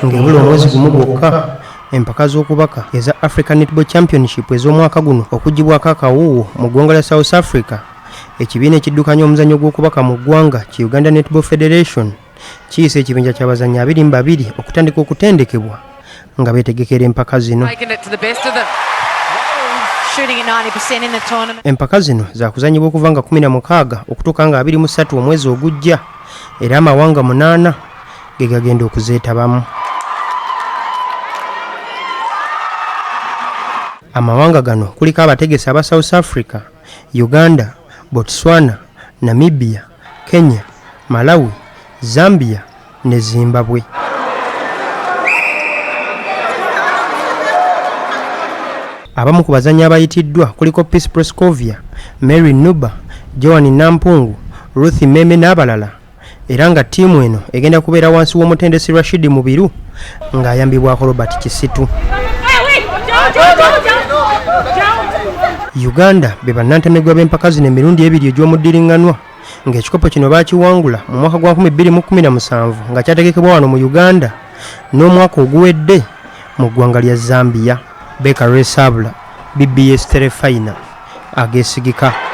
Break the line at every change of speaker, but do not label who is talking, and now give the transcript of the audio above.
Ng'ebula omwezi gumu gwokka empaka z'okubaka eza Africa Netball Championship ez'omwaka guno okuggyibwako akawuuwo mu ggwanga lya South Africa, ekibiina ekiddukanya omuzannyo gw'okubaka mu ggwanga ki Uganda Netball Federation kiyise ekibinja ky'abazannyi 22 okutandika okutendekebwa nga beetegekera empaka zino. Empaka zino zaakuzannyibwa okuva nga 16 okutuuka nga 23 omwezi ogujja era amawanga 8 ge gagenda okuzeetabamu. Amawanga gano kuliko abategesi aba South Africa, Uganda, Botswana, Namibia, Kenya, Malawi, Zambia ne Zimbabwe. Abamu ku bazannyi abayitiddwa kuliko Peace Proscovia, Mary Nuba, Joan Nampungu, Ruth Meme n'abalala era nga ttiimu eno egenda kubeera wansi w'omutendesi Rashid Mubiru ng'ayambibwako Robert Kisitu. Uganda be bannantamegwa b'empaka zino emirundi ebiri egy'omuddiringanwa ng'ekikopo kino baakiwangula mu mwaka gwa 2017 nga kyategekebwa wano mu Uganda n'omwaka oguwedde mu ggwanga lya Zambia. Baker Rwesabula, BBS Terefayina, ageesigika.